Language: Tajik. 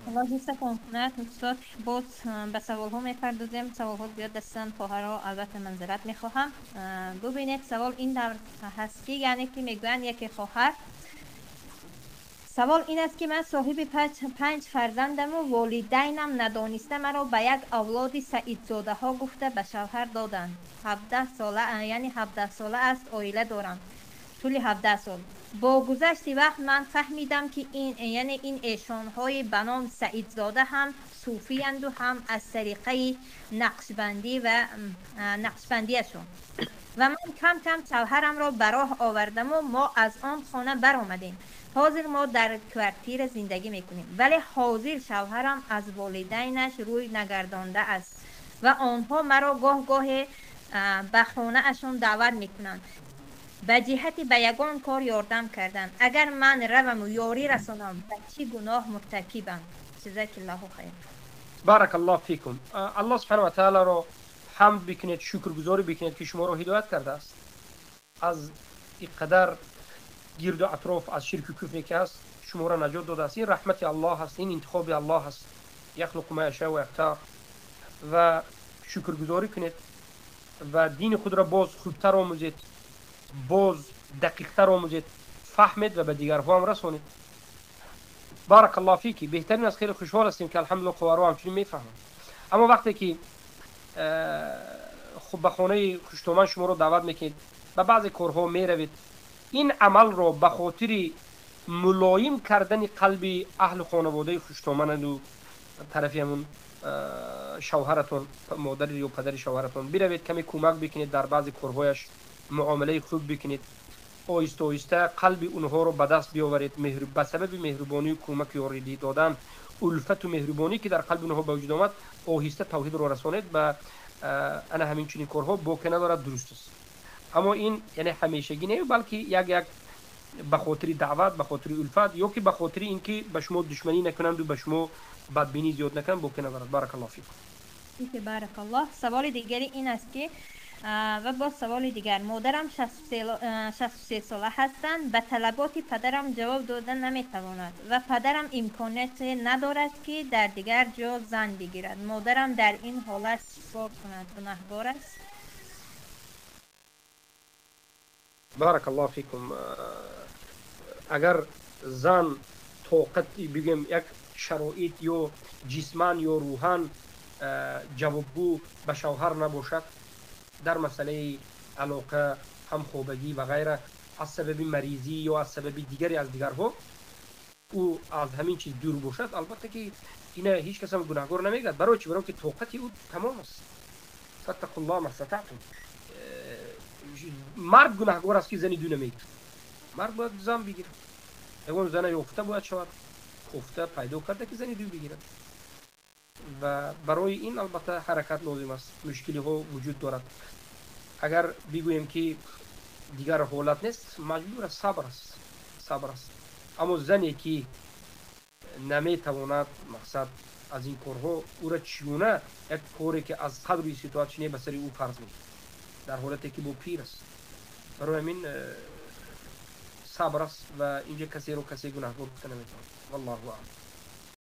Аллоҳ ҳифзатон кунад, устод. Боз ба саволҳо мепардозем. Саволҳо зиёд ҳастанд, хоҳарҳо, албатта манзарат мехоҳам. Бубинед, савол ин давр ҳаст ки, яъне ки мегӯянд яке хоҳар. Савол ин аст ки ман соҳиби панҷ фарзандаму волидайнам надониста маро ба як авлоди саидзодаҳо гуфта ба шавҳар доданд. 17 сола, яъне 17 сола аст, оила дорам. Тӯли 17 сол. Бо гузашти вақт ман фаҳмидам ки ин, яъне ин эшонҳои ба ном саидзода ҳам суфиянду ҳам аз тариқаи нақшбандӣ ва нақшбандиашон. Ва ман кам-кам шавҳарамро ба роҳ овардаму мо аз он хона баромадем. Ҳозир мо дар квартира зиндагӣ мекунем. Вале ҳозир шавҳарам аз волидайнаш рӯй нагардондааст ва онҳо маро гоҳ-гоҳе ба хонаашон даъват мекунанд. Ба ҷиҳати ба ягон кор ёрдам кардан. Агар ман раваму ёрӣ расонам, ба чӣ гуноҳ муртакибам? Ҷазакиллоҳу хайр. Баракаллоҳ фикум. Аллоҳ субҳанаҳу ва таолоро ҳамд бикунед, шукргузорӣ бикунед ки шуморо ҳидоят кардааст. Аз ин қадар гирду атроф аз ширку куфре ки ҳаст шуморо наҷот додааст. Ин раҳмати Аллоҳ ҳаст, ин интихоби Аллоҳ ҳаст. Яхлуқу ма яшау ва яхтар. Ва шукргузорӣ кунед ва дини худро боз хубтар омӯзед, боз дақиқтар омӯзед, фаҳмед ва ба дигарҳо ҳам расонед. Баракаллоҳ фики. Беҳтарин аст, хеле хушҳол ҳастем ки алҳамдулиллоҳ хоҳарҳо ҳамчунин мефаҳманд. Аммо вақте ки хуб ба хонаи хуштоман шуморо даъват мекунед, ба баъзе корҳо меравед, ин амалро ба хотири мулоим кардани қалби аҳли хонаводаи хуштоманаду тарафи ҳамун шавҳаратон, модари ё падари шавҳаратон биравед, каме кӯмак бикунед, дар баъзе корҳояш муомилаи хуб бикунед, оҳиста оҳиста қалби онҳоро ба даст биёваред. Ба сабаби меҳрубонию кӯмаку ёрӣ додан, улфату меҳрубонӣ ки дар қалби онҳо ба вуҷуд омад, оҳиста тавҳидро расонед. Ба ана ҳамин чунин корҳо боке надорад, дуруст аст. Аммо ин яъне ҳамешагӣ не, балки як як ба хотири даъват, ба хотири улфат ё ки ба хотири ин ки ба шумо душманӣ накунанду ба шумо бадбинӣ зиёд накунанд, боке надорад. Баракаллоҳ фикум. Баракаллоҳ. Саволи дигаре ин аст ки ва боз саволи дигар. Модарам 63 сола ҳастанд, ба талаботи падарам ҷавоб дода наметавонад ва падарам имконият надорад ки дар дигар ҷо зан бигирад. Модарам дар ин ҳолат чӣ кор кунад? Гунаҳгор аст? Баракаллоҳ фикум. Агар зан тоқат, бигӯем, як шароит ё ҷисман ё рӯҳан ҷавобгӯ ба шавҳар набошад дар масъалаи алоқа, ҳамхобагӣ ва ғайра, аз сабаби маризӣ ё аз сабаби дигаре аз дигарҳо ӯ аз ҳамин чиз дур бошад, албатта ки ина ҳеҷ кас ҳам гунаҳгор намегӯяд. Барои чӣ? Барои ки тоқати ӯ тамом аст. Фаттақуллоҳ мастатаътум. Мард гунаҳгор аст ки зани ду намегирад. Мард бояд зан бигирад, ягон зана ёфта бояд шавад, кофта пайдо карда ки зани ду бигирад. Ва барои ин албатта ҳаракат лозим аст, мушкилиҳо вуҷуд дорад. Агар бигӯем ки дигар ҳолат нест, маҷбур аст, сабр аст, сабр аст. Аммо зане ки наметавонад, мақсад аз ин корҳо, ӯра чӣ гуна як коре ки аз қадру иститоат чине ба сари ӯ фарз мекунад дар ҳолате ки бо пир аст? Барои ҳамин сабр аст ва инҷа касеро касе гунаҳгор гуфта наметавонад. Валлоҳу аълам.